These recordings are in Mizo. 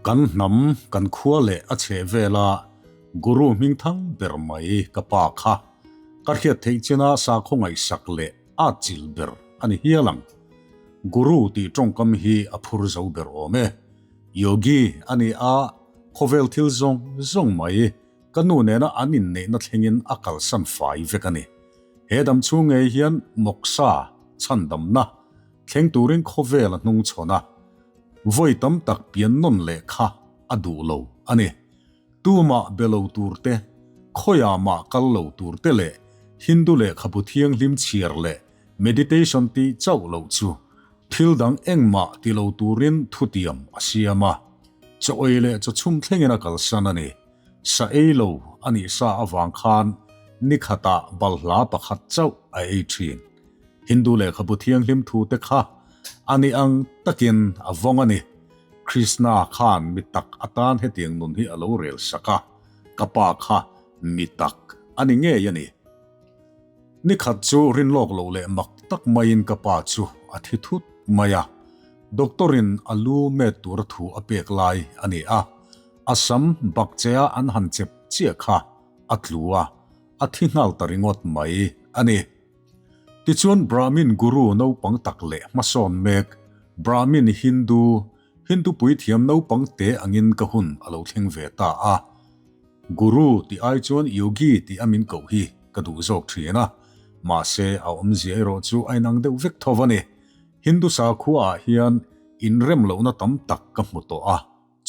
Kan hnam, kan khua leh a chhehvela Guru hmingthang ber mai ka pa kha ka hriat theih china sakhaw ngaihsak leh at chilh ber a ni hial ang. Guru tih tawngkam hi a phur zo ber awm e. Yogi a ni a, khawvel thil zawng zawng mai ka nu nena an inneihna thlengin a kalsan fai vek a ni. He dam chhung ngei hian Moksha, chhandamna, thleng turin khawvel a hnung chhawn a, vawi tam tak pian nawn leh kha a duh lo a ni. Tumah be lo tur te, khawiah mah kal lo tur te leh Hindu lehkhabu thianghlim chhiar leh meditation tih chauh loh chu thil dang engmah ti lo turin thutiam a siam a, chaw ei leh chaw chhum thlengin a kalsan a ni. Sa ei lo a nih sa avang khan ni khatah balhla pakhat chauh a ei thin. Hindu lehkhabu thianghlim thu te kha a ni ang takin a vawng a ni. Krishna khan mi tak atan hetiang nun hi a lo rel sak a, ka pa kha mi tak a ni ngei a ni. Ni khat chu rinlawk loh leh mak tak maiin ka pa chu a thi thut mai a, doctor in a lu met tura thu a pek lai a ni a, a sam bakchea an han chep chiah kha a tlu a, a thi nghal ta ringawt mai a ni. Tichuan Brahmin Guru naupang tak leh hmasawn mek Brahmin Hindu, Hindu puithiam naupang te angin ka hun a lo thleng ve ta a. Guru tih ai chuan Yogi tih a min koh hi ka duh zawk thin a, mahse a awmzia erawh chu a inang deuh vek tho a ni. Hindu sakhua ah hian inrem lohna tam tak ka hmu tawh a,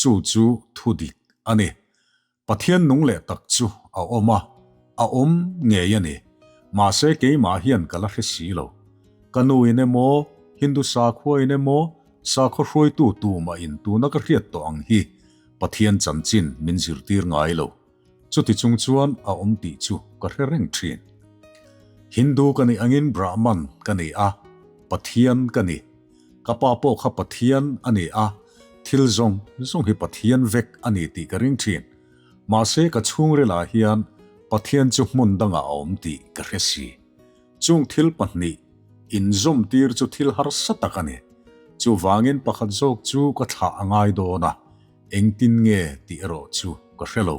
chu chu thudik a ni. Pathian nung leh tak chu a awm a, a awm ngei a ni. Mahse keimah hian ka la hre si lo. Ka nu in emaw, Hindu sakhua in emaw, sakhaw hruaitu tumah in tuna ka hriat tawh ang hi Pathian chanchin min zirtir ngai lo. Chuti chung chuan a awm tih chu ka hre reng thin. Hindu ka nih angin Brahman ka ni a, Pathian ka ni. Ka pa pawh kha Pathian a ni a, thil zawng zawng hi Pathian vek a ni tih ka ring thin. Mahse ka chhungrilah hian Pathian chu hmun dangah a awm tih ka hre si. Chung thil pahnih inzawm tir chu thil harsa tak a ni. Chuvangin pakhat zawk chu ka thlah a ngai dawn a, engtin nge tih erawh chu ka hre lo.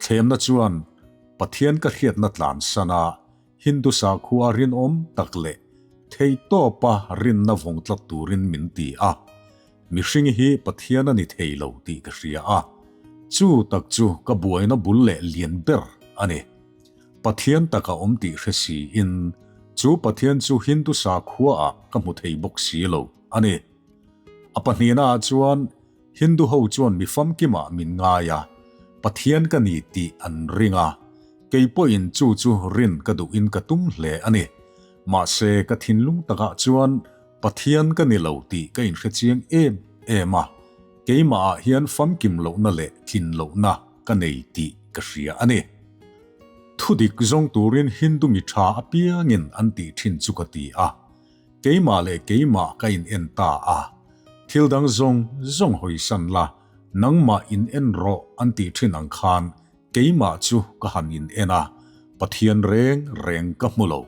Thlemna chuan Pathian ka hriatna tlansan a, Hindu sakhua rinawm tak leh theihtawpa rinna vawng tlat turin min ti a, mihring hi Pathian a ni thei lo tih ka hria a, chu tak chu ka buaina bul leh lian ber a ni. Pathian tak a awm tih hre siin chu Pathian chu Hindu sakhuaah ka hmu thei bawk si lo a ni. A pahnihnaah chuan Hindu ho chuan mi famkimah min ngai a, Pathian ka ni tih an ring a, kei pawhin chu chu rin ka duhin ka tum hle a ni. Mahse ka thinlung takah chuan Pathian ka ni lo tih ka inhre chiang em em a, keimahah hian famkim lohna leh tlin lohna ka nei tih ka hria a ni. Thudik zawng turin Hindu mi tha apiangin an tih thin chu ka ti a. Keimah leh keimah ka in en ta a, thil dang zawng zawng hawisan la, nangmah in en rawh an tih thin ang khan keimah chu ka han in en a, Pathian reng reng ka hmu lo,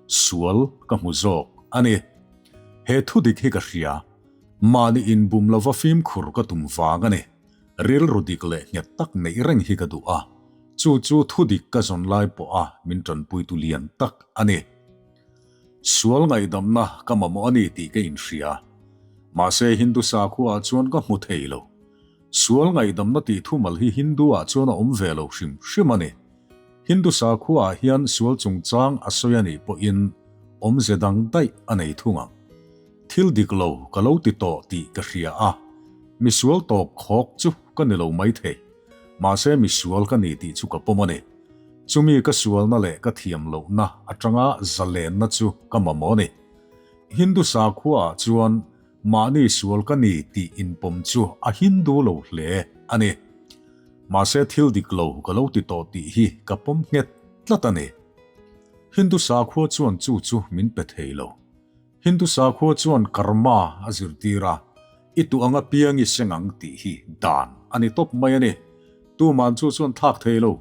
sual ka hmu zawk a ni. He thudik hi ka hria, mahni inbum lova fimkhur ka tum vang a ni. Rilru dik leh nghet tak neih reng hi ka duh a, chu chu thudik ka zawn lai pawha min tanpuitu lian tak a ni. Sual ngaihdamna ka mamawh a ni tih ka inhria. Mahse Hindu sakhua ah chuan ka hmu thei lo. Sual ngaihdamna tih thumal hi Hindu ah chuan a awm ve lo hrim hrim a ni. Hindu sakhua ah hian sual chungchang a sawi a nih pawhin awmze dang daih a nei thung ang. Thil dik lo ka lo ti tawh tih ka hria a, misual tawp khawk chu ka ni lo maithei. Mahse misual ka ni tih chu ka pawm a ni. Chumi ka sualna leh ka thiam lohna atanga zalenna chu ka mamawh a ni. Hindu sakhua ah chuan mahni sual ka ni tih inpawm chu a Hindu lo hle a ni. Mahse thil dik lo ka lo ti tawh tih hi ka pawm nghet tlat a ni. Hindu sakhua chuan chu chu min pe thei lo. Hindu sakhua chuan karma a zirtir a, i tuh anga piang i seng ang tih hi dan a ni tawp mai a ni. Tuman chu chuan thlak thei lo.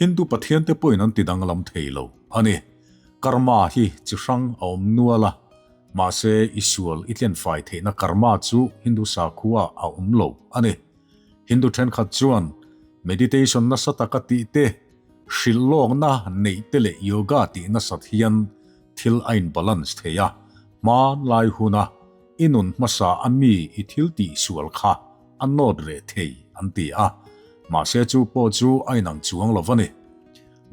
Hindu pathian te pawhin an ti danglam thei lo a ni. Karma hi chi hrang a awm nual a, mahse i sual i tlenfai theihna karma chu Hindu sakhua a awm lo a ni. Hindu thenkhat chuan meditation nasa taka tih te, hrilh lawkna neih te leh yoga tih nasat hian thil a in balance thei a, hmanlai huna i nun hmasa a mi i thil tih sual kha a nawt reh thei an ti a, mahse chu pawh chu a inang chuang lo va ni.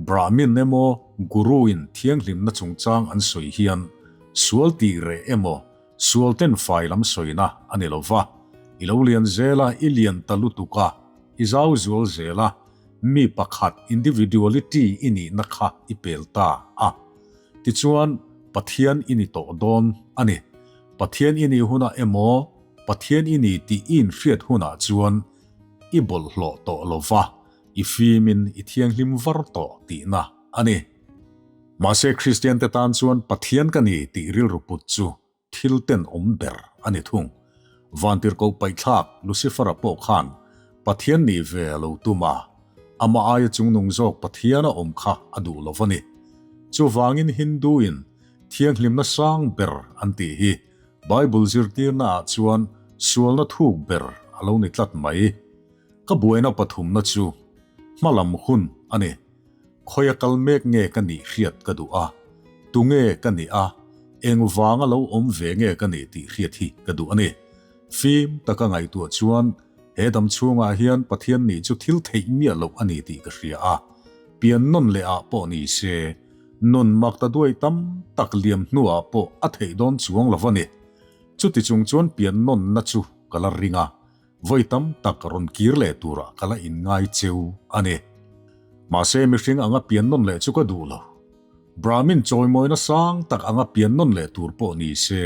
Brahmin emaw Guru in thianghlimna chungchang an sawi hian sual tih reh emaw sual ten fai lam sawina a ni lo va, i lo lian zel a, i lian ta lutuk a, i zau zual zel a, mi pakhat individuality i nihna kha i pel ta a. Tichuan, Pathian i ni tawh dawn a ni. Pathian i nih hunah emaw, Pathian i ni tih i inhriat hunah chuan i bawlhhlawh tawh lo va, i fimin i thianghlim var tawh tihna a ni. Mahse Kristiante tan chuan Pathian ka ni tih rilru put chu thil tenawm ber a ni thung. Vantirhkoh paihthlak Lucifer-a pawh khan Pathian nih ve a lo tum a, amah aia chungnung zawk Pathian a awm kha a duh lo va ni. Chuvangin Hindu-in thianghlimna sang ber an tih hi Bible zirtirnaah chuan sualna thuk ber a lo ni tlat mai. Ka buaina pathumna chu hmalam hun a ni. Khawia kal mek nge ka nih hriat ka duh a, tunge ka nih a, eng vanga lo awm ve nge ka nih tih hriat hi ka duh a ni. Fim taka ngaihtuah chuan he dam chhungah hian Pathian nih chu thil theih miah loh a ni tih ka hria a, pian nawn leh ah pawh ni se, nun mak ta duai tam tak liam hnuah pawh a theih dawn chuang lo a ni. Chuti chung chuan pian nawnna chu ka la ring a, Vawi tam tak rawn kir leh turah ka la inngai cheu a ni. Mahse mihring anga pian nawn leh chu ka duh lo. Brahmin chawimawina sang tak anga pian nawn leh tur pawh ni se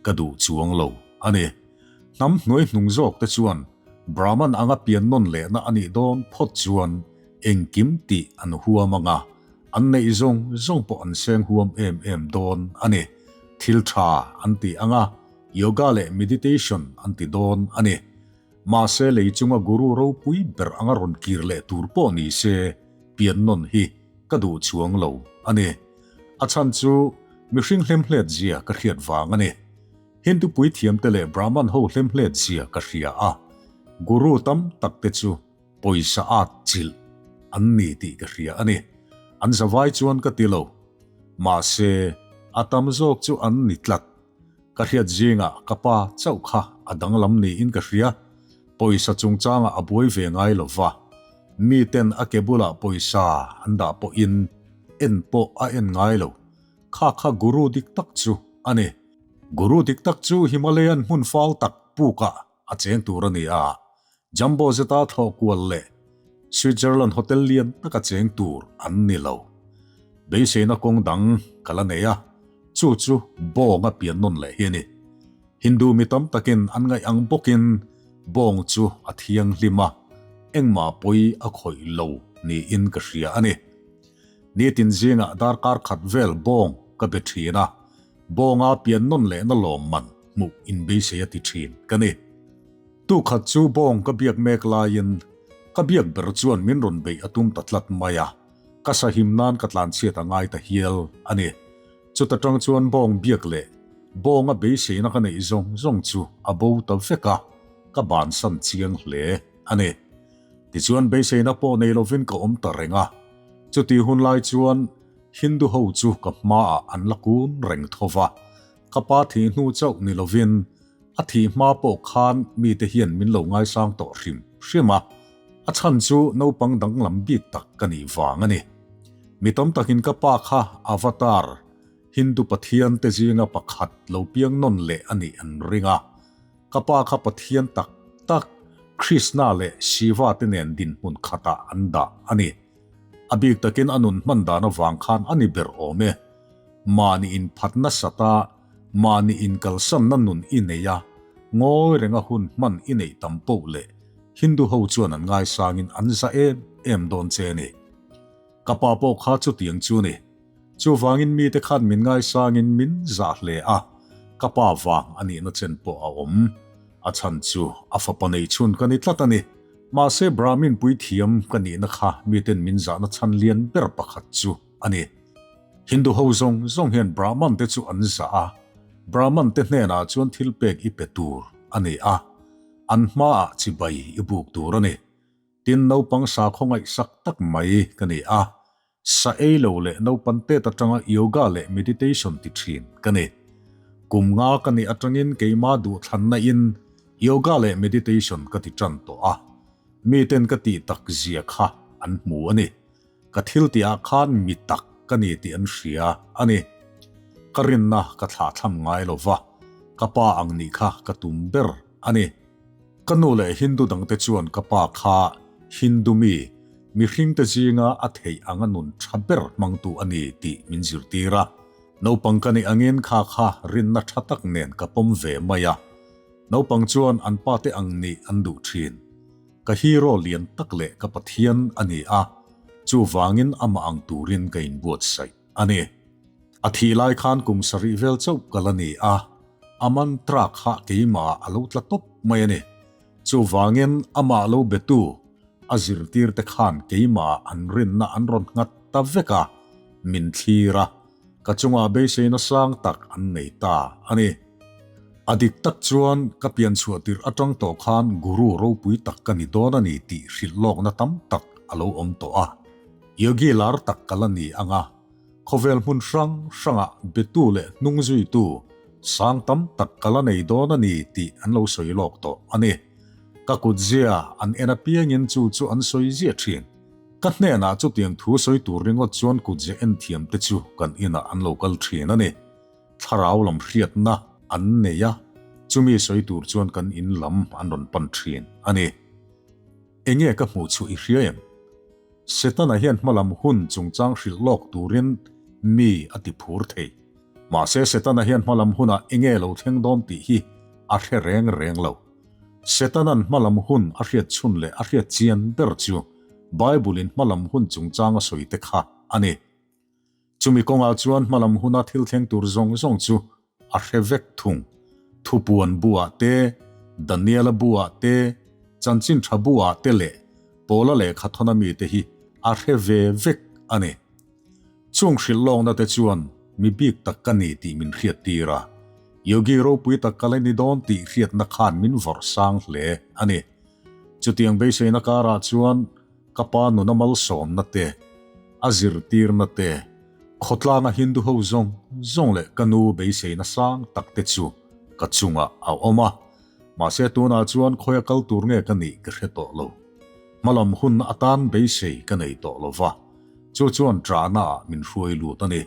ka duh chuang lo a ni. Hnam hnuai hnung zawk te chuan Brahman anga pian nawn lehna a nih dawn phawt chuan engkim tih an huam anga an neih zawng zawng pawh an seng huam em em dawn a ni. Thil tha an ti anga Yoga leh meditation an ti dawn a ni. Mahse lei chunga guru ropui ber anga rawn kir leh tur pawh ni se pian nawn hi ka duh chuang lo a ni. A chhan chu mihring hlemhlet zia ka hriat vang a ni. Hindu puithiamte leh Brahman ho hlemhlet zia ka hria a, guru tam tak te chu pawisa at chilh an ni tih ka hria a ni. An zavai chuan ka ti lo. Mahse a tam zawk chu an ni tlat. Ka hriat zingah ka pa chauh kha a danglam niin ka hria. Pawisa chungchangah a buai ve ngai lo va, miten a ke bulah pawisa an dah pawhin en pawh a en ngai lo. Kha kha guru dik tak chu a ni. Guru dik tak chu Himalayan hmun fal tak pukah a cheng tur a ni a, Jumbo zeta thlawh kual leh Switzerland hotel lian taka cheng tur an ni lo. Beiseina kawng dang ka la nei a, chu chu bawng a pian nawn leh hi a ni. Hindu mi tam takin an ngaih ang bawkin bawng chu a thianghlim a, engmah pawi a khawih lo niin ka hria a ni. Nitin zingah darkar khat vel bawng ka be thin a, bawnga pian nawn lehna lawmman hmuh inbeisei a ti thin ka ni. Tukhat chu bawng ka biak mek laiin ka biak ber chuan min rawn beih a tum ta tlat mai a, ka sahim nan ka tlanchhiat a ngai ta hial a ni. Chuta tang chuan bawng biak leh bawnga beiseina ka neih zawng zawng chu a bo ta vek a, ka bansan chiang hle a ni. Tichuan beiseina pawh nei lovin ka awm ta reng a, chutih hun lai chuan Hindu ho chu ka hmaah an la kun reng tho va, ka pa thih hnu chauh ni lovin A thih hma pawh khan mite hian min lo ngaisang tawh hrim hrim a, a chhan chu naupang danglam bik tak ka nih vang a ni. Mi tam takin ka pa kha Avatar, Hindu pathian te zinga pakhat lo piang nawn leh a nih an ring a. Ka pa kha pathian tak tak Krishna leh Shiva te nen dinhmun khatah an dah a ni. A bik takin a nun hman dan avang khan a ni ber awm e. Mahni inphat nasat a, Mahni inkalsanna nun i nei a, ngawi renga hun hman i neih tam poh leh Hindu ho chuan an ngaisangin an za em em dawn che a ni. Ka pa pawh kha chutiang chu ni. Chuvangin mite khan min ngaisangin min zah hle a, ka pa vang a nihna chen pawh a awm. A chhan chu a fapa nei chhun ka ni tlat a ni. Mahse Brahmin puithiam ka nihna kha miten min zahna chhan lian ber pakhat chu a ni. Hindu ho zawng zawng hian Brahman te chu an zah a, Brahman te hnenah chuan thil pek i pe tur a ni a. An hmaah chibai i buk tur a ni. Tin, naupang sakhaw ngaihsak tak mai ka ni a. Sa ei lo leh naupan tet atanga yoga leh meditation ti thin ka ni. Kum nga ka nih atangin keima duhthlanna in yoga leh meditation ka ti tan tawh a. Miten ka tih tak zia kha an hmu a ni. Ka thil tih ah khan mi tak ka ni tih an hria a ni. Ka rinna ka thlahthlam ngai lo va, ka pa ang nih kha ka tum ber a ni. Ka nu leh Hindu dangte chuan ka pa kha Hindu mi, mihringte zinga a theih anga nun tha ber hmangtu a ni tih min zirtir a. Naupang ka nih angin kha kha rinna tha tak nen ka pawm ve mai a. Naupang chuan an pate ang nih an duh thin. Ka hero lian tak leh ka Pathian a ni a, chuvangin amah ang turin ka inbuatsaih a ni. A thih lai khan kum sarih vel chauh ka la ni a, a mantra kha keimahah a lo tla tawp mai a ni. Chuvangin amah lo betu a zirtirte khan keimahah an rinna an rawn nghat ta vek a, min thlir a, ka chungah beiseina sang tak an nei ta a ni. A dik tak chuan ka pian chhuah tirh atang tawh khan guru ropui tak ka ni dawn a ni tih hrilh lawkna tam tak a lo awm tawh a. Yogi lar tak ka la ni ang a, khawvel hmun hrang hrangah betu leh hnung zuitu sang tam tak ka la nei dawn a ni tih an lo sawi lawk tawh a ni. Ka kutzia an en apiangin chu chu an sawi ziah thin. Ka hnenah chutiang thu sawi tur ringawt chuan kutzia en thiam te chu kan inah an lo kal thin a ni. Thlarau lam hriatna an nei a, chumi sawi tur chuan kan in lam an rawn pan thin a ni. Enge ka hmuh chu i hria em? Setana hian hmalam hun chungchang hrilh lawk turin mi a ti phur thei. Mahse Setana hian hmalam hunah enge lo thleng dawn tih hi a hre reng reng lo. Setana'n hmalam hun a hriat chhun leh a hriat chian ber chu Bible-in hmalam hun chungchang a sawi te kha a ni. Chumi kawngah chuan hmalam huna thil thleng tur zawng zawng chu a hre vek thung. Thupuan buah te, Daniela buah te, Chanchin Tha buah te leh Paula lehkha thawn ami te hi a hre ve vek a ni. Chung hrilh lawkna te chuan mi bik tak ka ni tih min hriat tir a, Yogi ropui tak ka la ni dawn tih hriatna khan min vawrh sang hle a ni. Chutiang beiseina karah chuan Ka pa nuna malsawmna te, a zirtirna te, khawtlanga Hindu ho zawng zawng leh ka nu beiseina sang tak te chu ka chungah a awm a. Mahse tunah chuan khawia kal tur nge ka nih ka hre tawh lo. Hmalam hun atan beisei ka nei tawh lo va, chu chuan ṭahna ah min hruai lut a ni.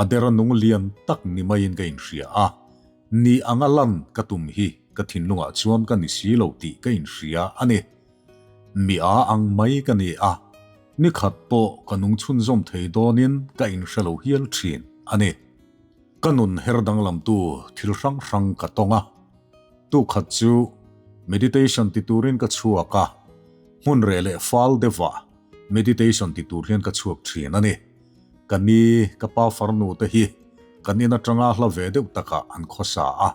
A dera nung lian tak ni maiin ka inhria a, ni anga lan ka tum hi ka thinlungah chuan ka ni si lo tih ka inhria a ni. Mi a ang mai ka ni a, ni khat pawh ka nung chhunzawm thei dawnin ka inhre lo hial thin a ni. Ka nun her danglamtu thil hrang hrang ka tawng a, tu khat chu meditation ti turin ka chhuak a, hmun reh leh fal deuhah meditation ti tur hian ka chhuak thin a ni. Ka ni, ka pa farnu te hi kan in atanga hla ve deuh takah an khawsa a,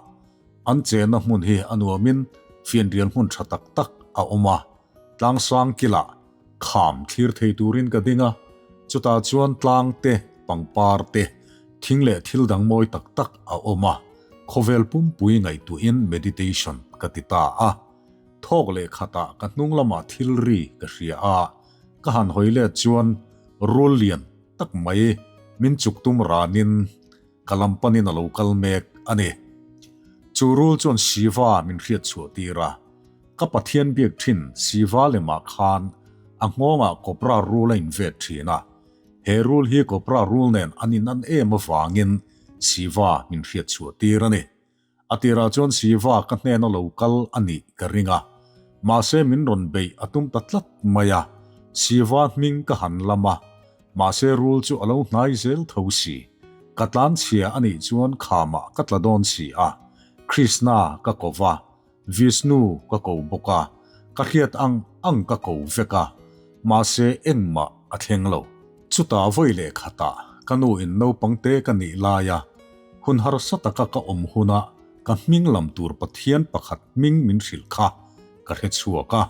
An chenna hmun hi a nuamin fianrial hmun tha tak tak a awm a, tlangsang kilah kham thlir thei turin ka ding a, chutah chuan tlang te, pangpar te, thing leh thil dang mawi tak tak a awm a, khawvel pumpui ngaihtuahin meditation ka ti ta a. Thawk leh khatah ka hnung lamah thil ri ka hria a, ka han hawi let chuan rul lian tak mai min chuk tum ranin Ka lam panin a lo kal mek a ni. Chu rul chuan Shiva min hriat chhuah tir a. Ka Pathian biak thin Shiva lemah khan a nghawngah cobra rul a invet thin a. He rul hi cobra rul nen an inan em avangin Shiva min hriat chhuah tir a ni. A tirah chuan Shiva ka hnena lo kal a nih ka ring a, mahse min rawn beih a tum ta tlat mai a, Shiva hming ka han lam a, mahse rul chu a lo hnai zel tho si. Ka tlan chhia a nih chuan khamah ka tla dawn si a, Krishna ka ko va, Vishnu ka ko bawk a, ka hriat ang ang ka ko vek a, mahse engmah a thleng lo. Chutah vawi leh khatah ka nu in naupang te ka nih laia hun harsa taka ka awm huna ka hming lam tur Pathian pakhat hming min hrilh kha ka hre chhuak a,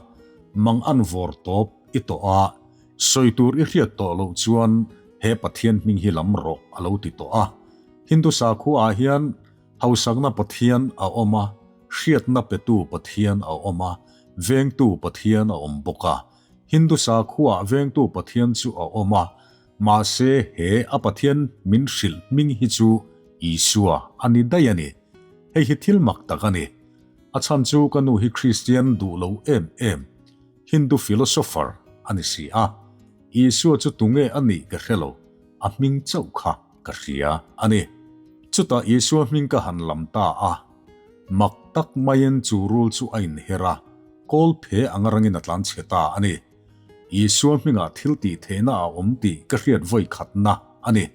mang an vawr tawp i tawh a, sawi tur i hriat tawh loh chuan he Pathian hming hi lam rawh a lo ti tawh a. Hindu sakhua ah hian hausakna Pathian a awm a. Hriatna petu Pathian a awm a, vengtu Pathian a awm bawk a. Hindu sakhuaah vengtu Pathian chu a awm a, mahse he a Pathian min hrilh hming hi chu Isua a ni daih a ni. Hei hi thil mak tak a ni. A chhan chu ka nu hi Kristian duh lo em em, Hindu philosopher a ni si a. Isua chu tunge a nih ka hre lo, a hming chauh kha ka hria a ni. Chutah Isua hming ka han lam ta a, mak tak maiin chu rul chu a inher a, kawl phe anga rangin a tlan chhe ta a ni. Isua hmingah thil tih theihna a awm tih ka hriat vawi khatna a ni.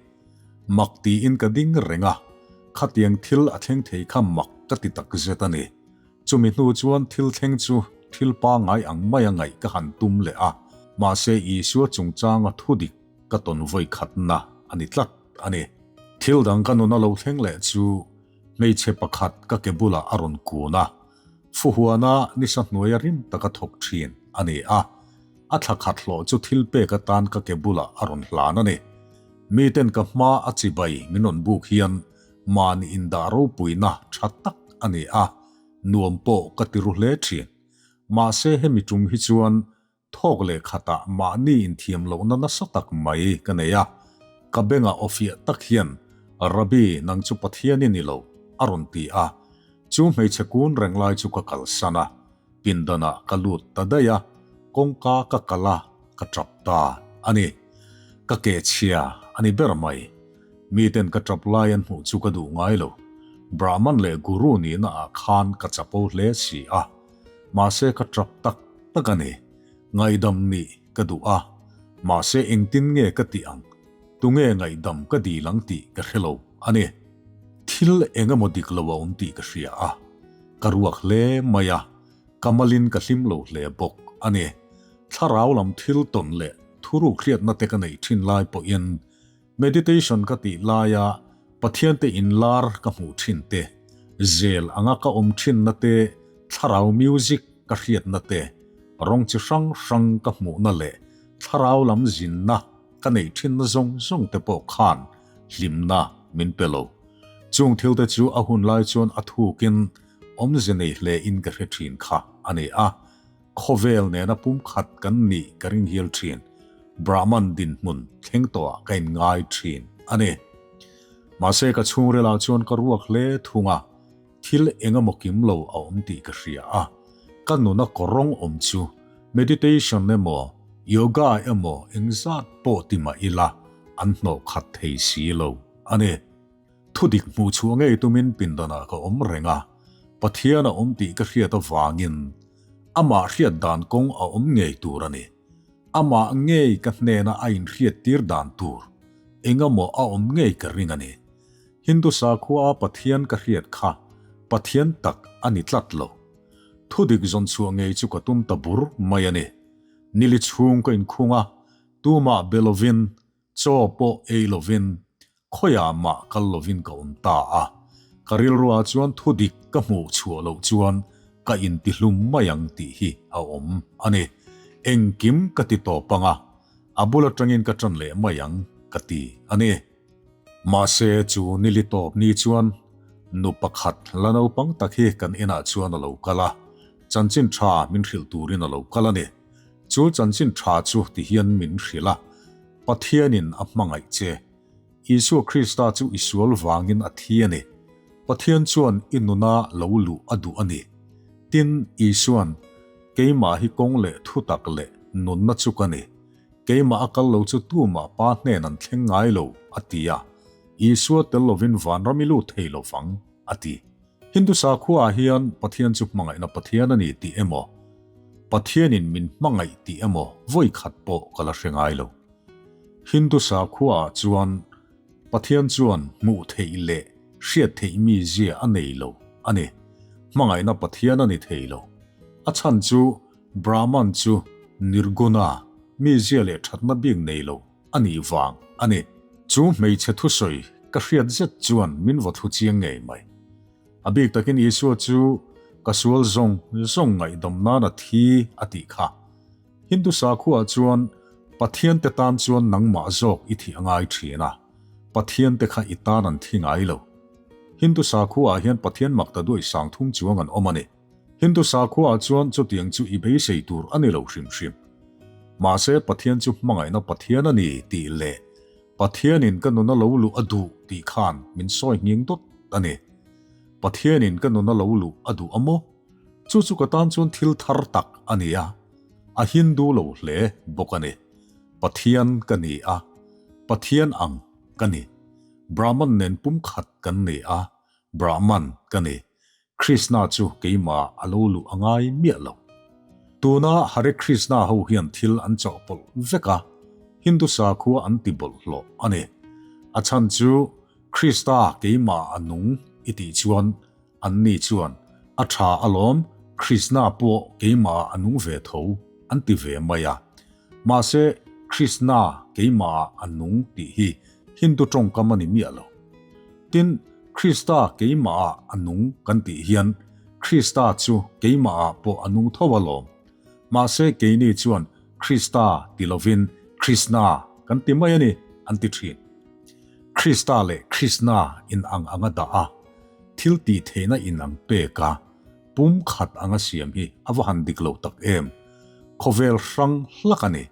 Mak tiin ka ding reng a, khatiang thil a thleng thei kha mak ka ti takzet a ni. Chumi hnu chuan thil thleng chu thil pangngai ang maia ngaih ka han tum leh a, mahse Isua chungchanga thudik ka tawn vawi khatna a ni tlat a ni. Thil dang ka nun a lo thleng leh chu hmeichhe pakhat ka ke bulah a rawn kun a, Fuhuana nisa hnuaia rim taka thawk thin a ni a, a thla khat hlawh chu thil pek atan ka ke bulah a rawn hlan a ni. Miten ka hma a chibai min rawn buk hian Mahni indah ropuina tha tak a ni a, nuam pawh ka ti ru hle thin. Mahse hemi tum hi chuan thawk leh khatah mahni inthiam lohna nasa tak mai ka nei a, ka bengah awfiah tak hian Rabbi nang chu Pathian i ni lo a rawn ti a, chu hmeichhe kun reng lai chu ka kalsan a, pindanah ka lut ta daih a, kawngka ka kal a, ka tap ta a ni. Ka ke chhia a ni ber mai. Miten ka tap lai an hmuh chu ka duh ngai lo. Brahman leh Guru nihna ah khan ka chapo hle si a. Mahse ka tap tak tak a ni. Ngaihdam nih ka duh a. Mahse engtin nge ka tih ang? Tunge ngaihdam ka dil ang tih ka hre lo a ni. Thil eng emaw dik lo a awm tih ka hria a. Ka ruak hle mai a. Ka malin ka hlim lo hle bawk a ni. Thlarau lam thil tawn leh thuruk hriatna te ka neih thin lai pawhin Meditation ka tih laia Pathian te inlar ka hmuh thin te, zel anga ka awm thinna te, thlarau music ka hriatna te, rawng chi hrang hrang ka hmuhna leh thlarau lam zinna ka neih thinna zawng zawng te pawh khan hlimna min pe lo. Chung thil te chu a hun lai chuan a thukin awmze nei hle in ka hre thin kha a ni a. Khawvel nena pumkhat kan nih ka ring hial thin. Brahman dinhmun thleng tawhah ka inngai thin a ni. Mahse ka chhungrilah chuan ka ruak hle thung a, thil eng emaw kim lo a awm tih ka hria a. Ka nuna kawrawng awm chu meditation emaw yoga emaw engzat pawh ti mah ila an hnawh khat thei si lo a ni. Thudik hmuh chhuah ngei tumin pindanah ka awm reng a, Pathian a awm tih ka hriat avangin amah hriat dan kawng a awm ngei tur a ni. Amah ngei ka hnena a inhriattir dan tur engemaw a awm ngei ka ring a ni. Hindu sakhua a Pathian ka hriat kha Pathian tak a ni tlat lo. Thudik zawn chhuah ngei chu ka tum ta bur mai a ni. Nili chhung ka inkhung a, tumah be lovin Chaw pawh ei lovin, khawiah mah kal lovin ka awm ta a. Ka rilruah chuan thu dik ka hmuh chhuah loh chuan ka intihlum mai ang tih hi a awm a ni. Engkim ka ti tawp ang a, a bul atangin ka tan leh mai ang ka ti a ni. Mahse chu nili tawp ni chuan nu pakhat la naupang tak hi kan inah chuan a lo kal a, chanchin tha min hrilh turin a lo kal a ni. Chu chanchin tha chu ti hian min hrilh a, Pathianin a hmangaih che. Isua Krista chu i sual vangin a thi a ni. Pathian chuan i nuna lo luh a duh a ni. Tin, Isua'n, Keimah hi kawng leh thutak leh nunna chu ka ni. Keimah a kal lo chu tumah Pa hnen an thleng ngai lo, a ti a. Isua tel lovin vanram i lut thei lo vang, a ti. Hindu sakhuaah hian Pathian chu hmangaihna Pathian a ni tih emaw, Pathianin min hmangaih tih emaw vawi khat pawh ka la hre ngai lo. Hindu sakhuaah chuan Pathian chuan hmuh theih leh hriat theih mizia a nei lo a ni. Hmangaihna Pathian a ni thei lo. A chhan chu Brahman chu nirguna, mizia leh thatna bik nei lo a nih vang a ni. Chu hmeichhe thusawi ka hriat zet chuan min vaw thlu chiang ngei mai. A bik takin Isua chu ka sual zawng zawng ngaihdam nan a thi a tih kha. Hindu sakhuaah chuan Pathian te tan chuan nangmah zawk i thih a ngai thin a, Pathian te kha i tan an thi ngai lo. Hindu sakhua ah hian Pathian makta duai 3000 chuang an awm a ni. Hindu sakhua ah chuan chutiang chu i beisei tur a ni lo hrim hrim. Mahse Pathian chu hmangaihna Pathian a ni tih leh Pathianin ka nuna lo luh a duh tih khan min sawi nghing dawt a ni. Pathianin ka nuna lo luh a duh a maw? Chu chu ka tan chuan thil thar tak a ni a, a Hindu lo hle bawk a ni. Pathian ka ni a, Pathian ang ka ni. Brahman nen pumkhat kan ni a, Brahman ka ni. Krishna chu keimah a lo luh a ngai miah lo. Tuna Hare Krishna ho hian thil an chawhpawlh vek a, Hindu sakhua an ti bawlhhlawh a ni. A chhan chu Krista keimah a nung i tih chuan Anni chuan, A tha alawm, Krishna pawh keimahah a nung ve tho, an ti ve mai a. Mahse, Krishna keimahah a nung tih hi Hindu tawngkam a ni miah lo. Tin, Krista keimahah a nung kan tih hian Krista chu keimahah pawh a nung tho alawm. Mahse, keini chuan Krista ti lovin Krishna kan ti mai a ni, an ti thin. Krista leh Krishna inang anga dah a, thil tih theihna inang pek a, pum khat anga siam hi a va han dik lo tak em. Khawvel hrang hlak a ni.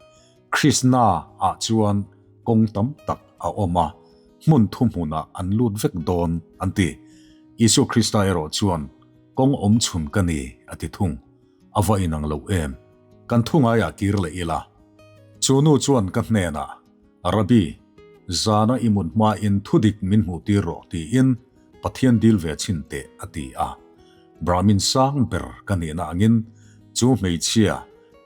Krishna ah chuan kawng tam tak a awm a, hmun thuhmunah an lut vek dawn an ti. Isua Krista erawh chuan kawng awm chhun ka ni a ti thung. A va inang lo em. Kan thu ngaiah kir leh ila. Chu nu chuan ka hnenah Rabbi, zana i mut hmain thudik min hmuh tir rawh tiin Pathian dil ve chhin teh a ti a. Brahmin sang ber ka nihna angin chu hmeichhia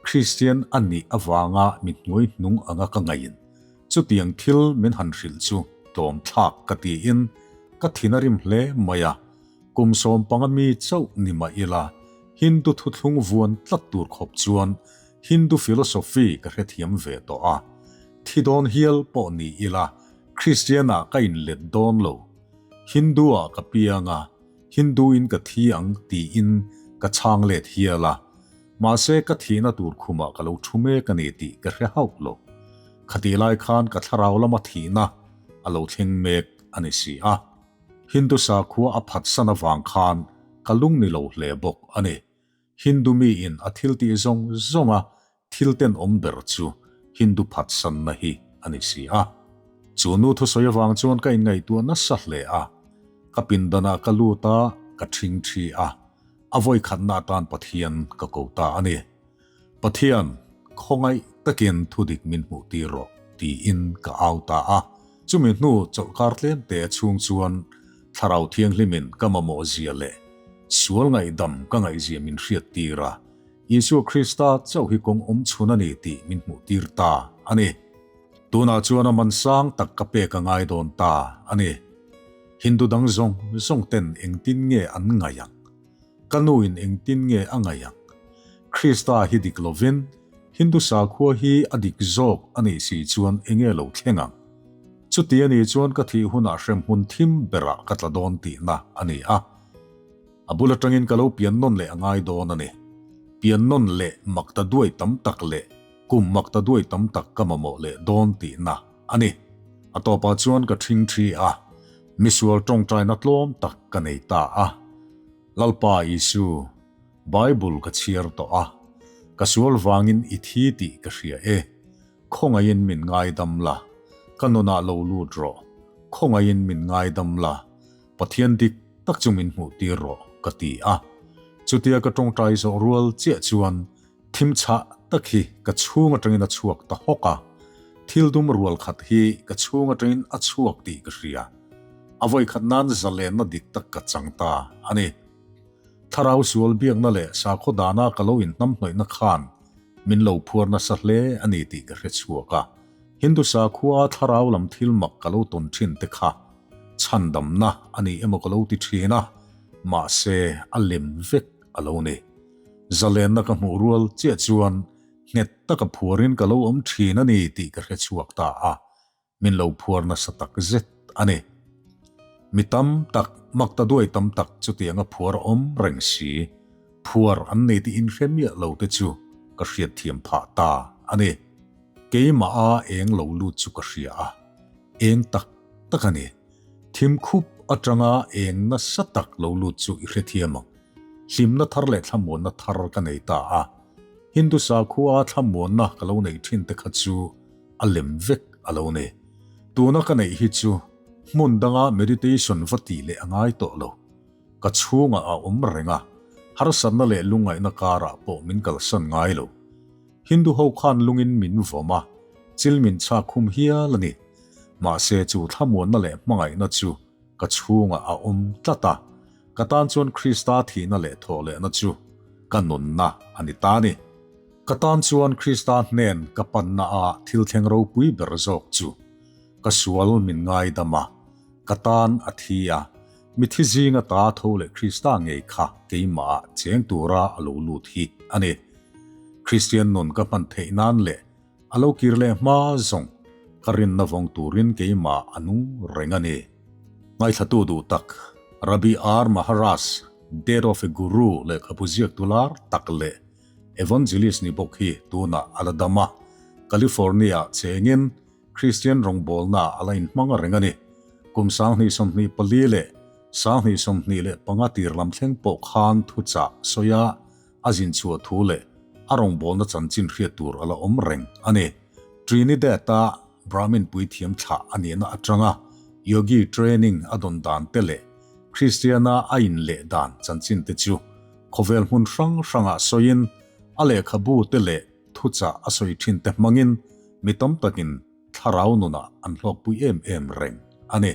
Kristian a nih avanga mi hnuai hnung anga ka ngaiin chutiang thil min han hrilh chu tlawm thlak ka tiin ka thin a rim hle mai a. Kum 15 mi chauh ni mah ila Hindu thuthlung vuan tlat tur khawp chuan Hindu philosophy ka hrethiam ve tawh a, thi dawn hial pawh ni ila Kristian ah ka inlet dawn lo. Hindu ah ka piang a, Hindu in ka thi ang tiin ka chhang let hial a, mahse ka thihna tur khumah ka lo thu mek a ni tih ka hre hauh lo. Khatih lai khan ka thlarau lama thihna a lo thleng mek a ni si a. Hindu sakhua a phatsan avang khan ka lung ni lo hle bawk a ni. Hindu miin a thil tih zawng zawnga thil tenawm ber chu Hindu phatsanna hi a ni si a. Chu nu thusawi avang chuan ka inngaihtuah nasa hle a. Ka pindanah ka lut a, ka ṭhing ṭhi a. A vawikhatna atan Pathian ka ko ta a ni. Pathian, khawngaih takin thudik min hmuh tir rawh, tiin ka au ta a. Chumi hnu chawlhkar tlem te chhung chuan Thlarau Thianghlimin ka mamawh zia leh sual ngaihdam ka ngaihzia min hriat tir a, Isua Krista chauh hi kawng awm chhun a ni tih min hmuh tir ta a ni. Tunah chuan a man sang tak ka pek a ngai dawn ta a ni. Hindu dang zawng zawng ten engtin nge an ngaih ang? Ka nu in engtin nge a ngaih ang? Krista hi dik lovin Hindu sakhua hi a dik zawk a nih si chuan enge lo thleng ang? Chuti a nih chuan ka thih hunah hremhmun thim berah ka tla dawn tihna a ni a. A bul atangin ka lo pian nawn leh a ngai dawn a ni. Pian nawn leh makta duai tam tak leh kum makta duai tam tak ka mamawh leh dawn tihna a ni. A tawpah chuan ka ṭhing ṭhi a, misual ṭawngṭaina tlawm tak ka nei ta a. Lalpa Isu, Bible ka chhiar tawh a, ka sual vangin i thi tih ka hria e. Khawngaihin min ngaidam la, ka nunah lo lut rawh. Khawngaihin min ngaidam la, Pathian dik tak chu min hmuh tir rawh, ka ti a. Chutia ka ṭawngṭai zawh rual chiah chuan Thim chhah tak hi ka chhung atangin a chhuak ta hawk a, thil dum rual khat hi ka chhung atangin a chhuak tih ka hria. A vawikhat nan zalenna dik tak ka chang ta a ni. Thlarau sual biakna leh sakhaw dana ka lo inhnamhnawihna khan min lo phuar nasa hle a ni tih ka hre chhuak a. Hindu sakhua thlarau lam thil mak ka lo tawn thin te kha chhandamna a ni emaw ka lo ti thin a, mahse a lem vek a lo ni. Zalenna ka hmuh rual chiah chuan nghet taka phuarin ka lo awm thin a ni tih ka hre chhuak ta a, min lo phuar nasa tak zet a ni. Mi tam tak, makta duai tam tak chutianga phuar awm reng si, phuar an nei tih inhre miah lo te chu ka hriatthiam phah ta a ni. Keimah a eng lo lut chu ka hria a, eng tak tak a ni. Thim khup atanga eng nasa tak lo lut chu i hrethiam ang. Hlimna thar leh thlamuanna thar ka nei ta a. Hindu sakhua thlamuanna ka lo neih thin te kha chu a lem vek a lo ni. Tuna ka neih hi chu hmun danga meditation va tih leh a ngai tawh lo. Ka chhungah a awm reng a, harsatna leh lungngaihna karah pawh min kalsan ngai lo. Hindu ho khan lungin min vawm a, chil min chhak khum hial a ni. Mahse chu thlamuanna leh hmangaihna chu ka chhungah a awm tlat a, ka tan chuan Krista thihna leh thawhlehna chu ka nunna a ni ta ni. Ka tan chuan Krista hnen ka panna a thil thleng ropui ber zawk chu ka sual min ngaidam a, ka tan a thi a, mithi zinga ta tho leh Krista ngei kha keimahah cheng tura a lo lut hi a ni. Kristian nun ka hman theih nan leh a lo kir leh hma zawng ka rinna vawng turin keimah a nung reng a ni. Ngaithlatu duh tak, Rabbi R. Maharaj, Death of a Guru lehkhabu ziaktu lar tak leh Evangelist ni bawk hi tunah a la dam a, California-ah chengin Kristian rawngbawlnaah a la inhmang reng a ni. Kum 2024 leh 2025 tir lam thleng pawh khan thuchah sawi a a zin chhuah thu leh a rawngbawlna chanchin hriat tur a la awm reng a ni. Trinidad-a Brahmin puithiam thlah a nihna atanga Yogi training a dawn dan te leh Kristiana a inleh dan chanchin te chu khawvel hmun hrang hrangah sawiin a lehkhabu te leh thuchah a sawi thin te hmangin mi tam takin thlarau nunah an hlawkpui em em reng a ni.